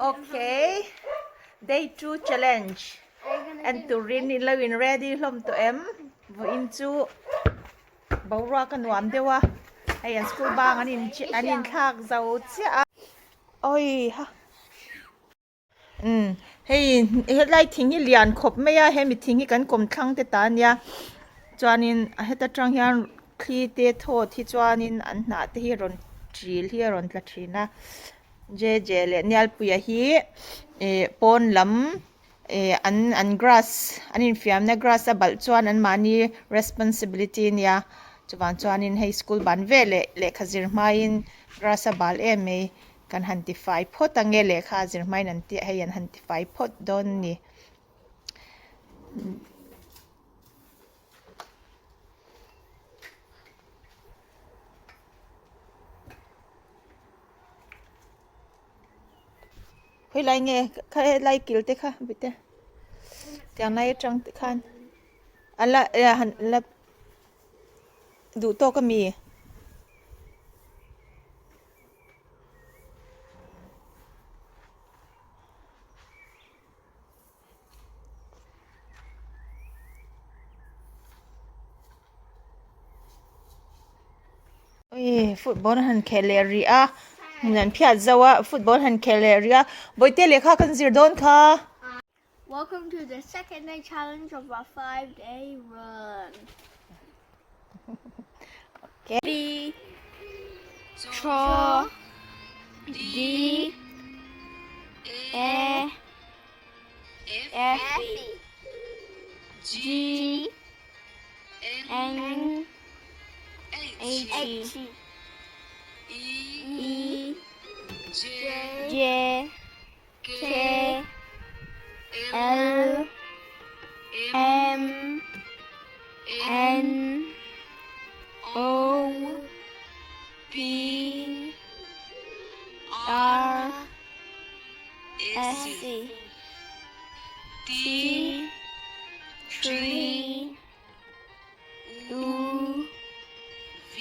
Okay, day 2 challenge. En turin in lo in ready hlawm tawh em? Vawiin chu boruak a nuam deuh a, hei an school bang an in an inthlak zo chiah a. Oi ha. Umm hei helai thing hi lian khawp mai a hemi thing hi kan kawm thlang te ta ania chuanin heta tang hian thli te thawt hi chuanin an hnah te hi rawn ṭil hi a rawn tla ṭhin a J J leh Nialpuia hi ih pawn lam ih an an grass an infiamna grass a balh chuan anmahni responsibility ania chuvang chuanin hei school ban veleh lehkha zir hmain grass a bal em mai. Kan han tifai phawt ang e lehkha zir hmain an tia hei an han tifai phawt dawn a ni. Khawi lai nge kha helai kil te kha bute tiang lai atang te khan a la han la duh tawk a mi. Ui football han khel leh rih a hmun an phiat zo a football han khel leh rih a bawihte lehkha kan zir dawn kha. Welcome to the second day challenge of our 5 day run. Okay. B Tro D E F G N H E J K L M N O P R S T 3 U V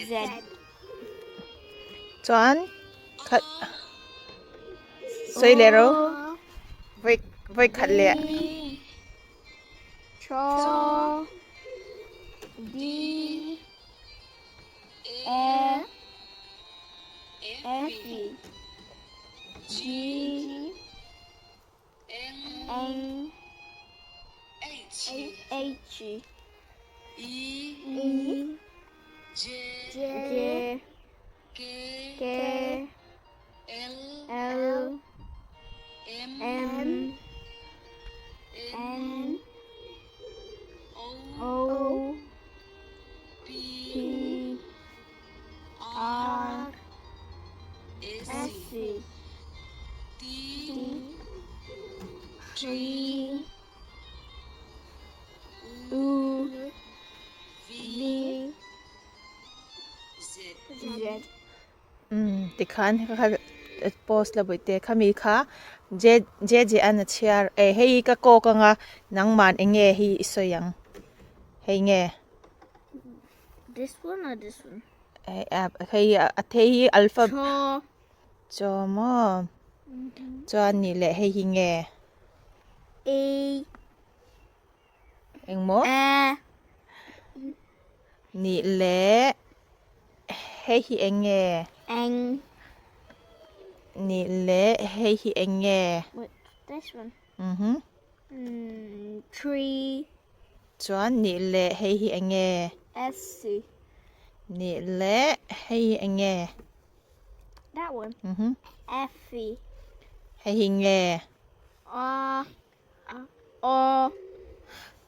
Z. Chuan khat sawi leh ro vawi vawi khat leh. N H E J K L M N O P R S T G U V Z. Umm tikhan kha post la bawihte khami kha J J J an a chhiar e hei ka kawk anga nangman eng nge hi i sawi ang hei nge. This one or this one? Hei a thei hi alpha Chaw. Chaw maw? Chuan nih leh hei hi nge? A. Eng maw? A. Nih leh hei hi eng nge? Eng. Nih leh hei hi eng nge? Wait, this one. Mhm. Mm, tree. Chuan nih leh hei hi eng nge? S. Nih leh hei hi eng nge? That one. Mhm. F. Hei hi nge? A. O.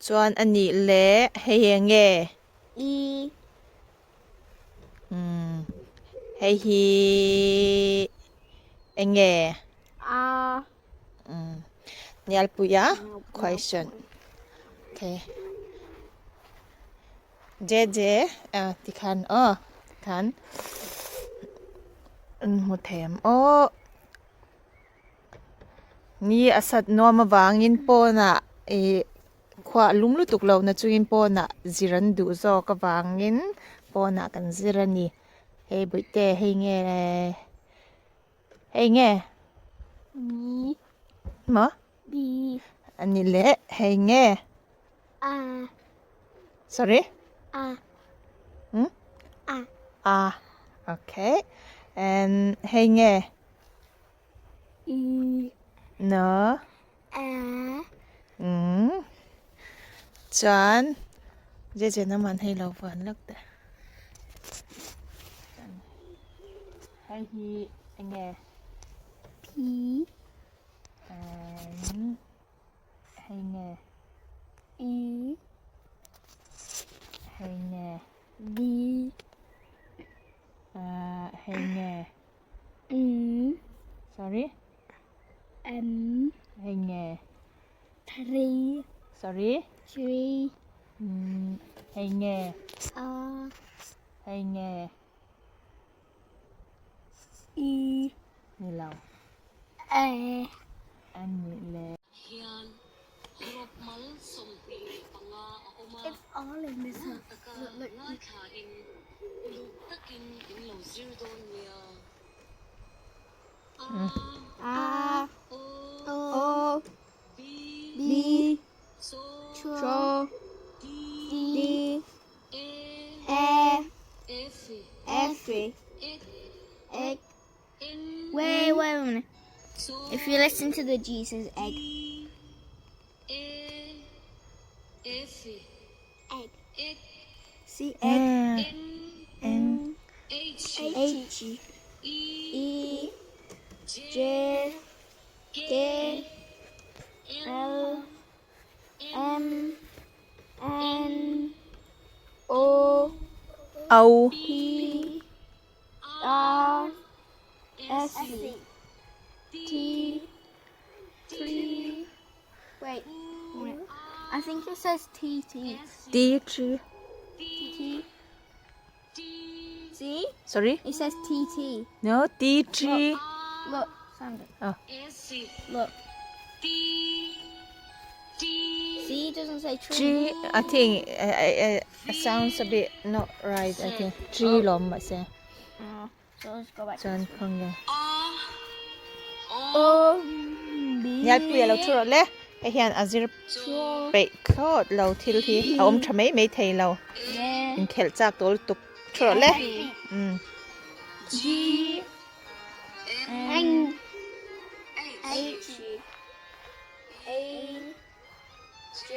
Chuan a nih leh hei hi eng nge? E. Umm. Hei hi eng nge? A. Umm. Nialpuia question. Okay. J J ah tikhan aw tikhan an hmu thei ang aw. Ni a sat nuam avangin pawnah ih khua a lum lutuk lo na chungin pawnah zir an duh zawk avangin pawnah kan zir a ni. Hei bawihte hei nge hei nge B maw B a ni leh hei nge A sorry A hmm A A okay and hei nge E no A umm chuan jeje naman hei lo vuan lawk teh hei hi eng nge P and hei nge E hei nge V ah hei nge N sorry M hei nge 3 sorry 3 umm hei nge A hei nge E ni lo A a ni le It's all in this one. Look, look. A O B C D E F Egg. Wait, wait a minute. If you listen to the G, it says egg. Egg. See egg. N H E J K L M N O O P R S T T Wait, wait. I think it says T T D G T See? sorry It says T T. no D G Look, found it. Oh. Look. See, it doesn't say tree. G I think I, I, sounds a bit not right I think G lawm mahse Oh, so let's go back. chuan khawnge O B Nialpui a lo thu rawh le hei hian a zir peih thlawt lo thil hi a awm tha mai mai thei lo inkhelh chak tawh lutuk thu rawh le umm. G N H A J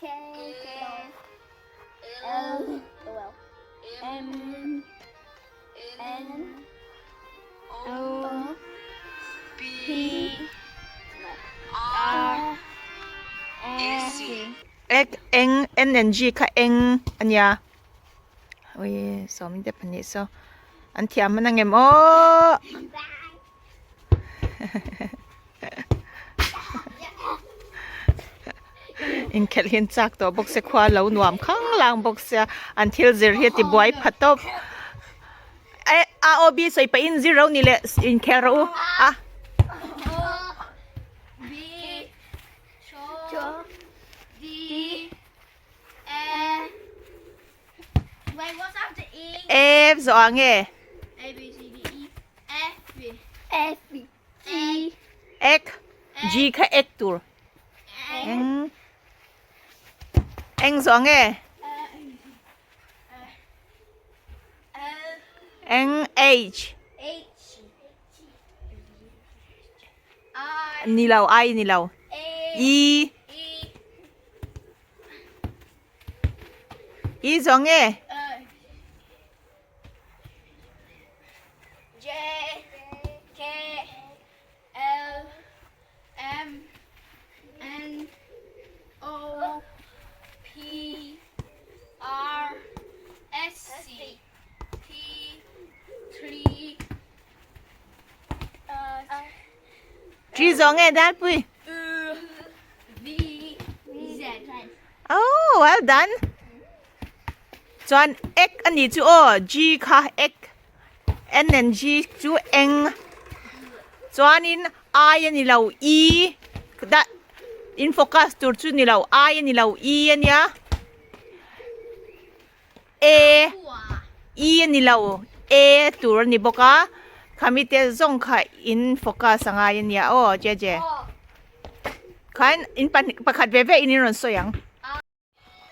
K L M N O P R S Ek eng N and G kha eng a nia ui sawm te pahnih saw an thiam hman ang em aw. Inkhelh hi an chak tawh bawk se khua lo nuam khang lang bawk sia an thil zir hi a ti buai pha tawp eh a aw b sawi pah in zir ro ni leh inkhel rawh u a. F zawh ah nge? Ek G kha ek tur. Eng Eng zawh ah nge? Eng H Ni lo I ni lo E I zawng nge? J K L M N O P R S T 3 G zawng nge Danpui? V Z. Oh, well done. Chuan ek a nih chu aw, G kha ek, N and G chu eng. Chuanin I a ni lo, E dah in focus tur chu ni lo, I a ni lo, E a nia. A, E a ni lo, A tur a ni bawk a, khami te zawng kha in focus a ngai a nia aw Jeje. Khain in pahnih pakhat ve ve in in rawn sawi ang.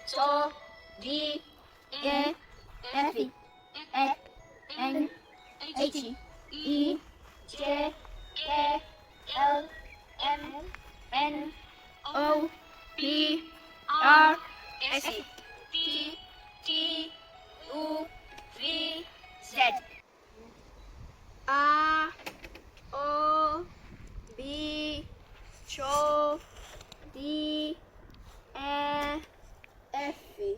So D E F E N H E J K L M N O P R S T T U V Z A O B C D E F G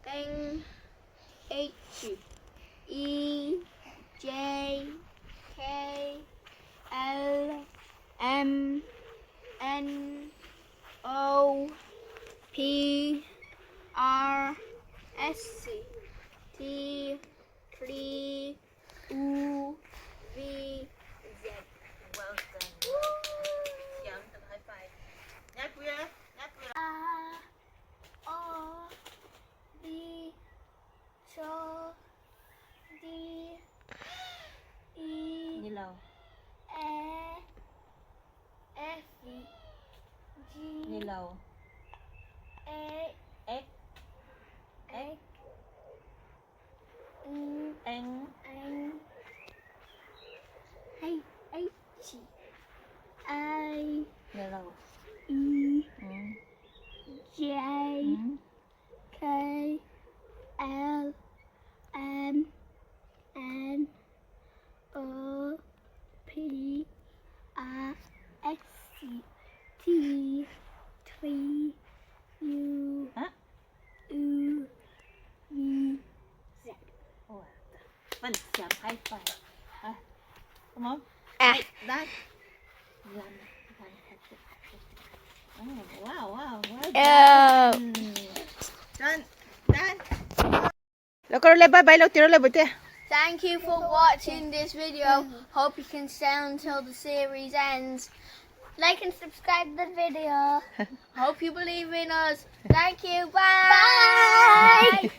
N H E J K L M N O P R S T V U V Z. Well done. Thiam tak high five. Nyapuia, nyapuia. A O B C D E Ni lo. E F G Ni lo. A X X E N N H I Ni lo. E Ừ. J Ừ. K L M N O P R S T T U Hả? U V Z. Well done. Thiam high five. À. Come on. Ah. Dad. Lan. Lan. Oh, wow, wow. Well done. Done. Done. Lo kar le bye bye lo tiro le bute. Thank you for watching this video. Hope you can stay until the series ends. Like and subscribe the video. Hope you believe in us. Thank you. Bye. Bye.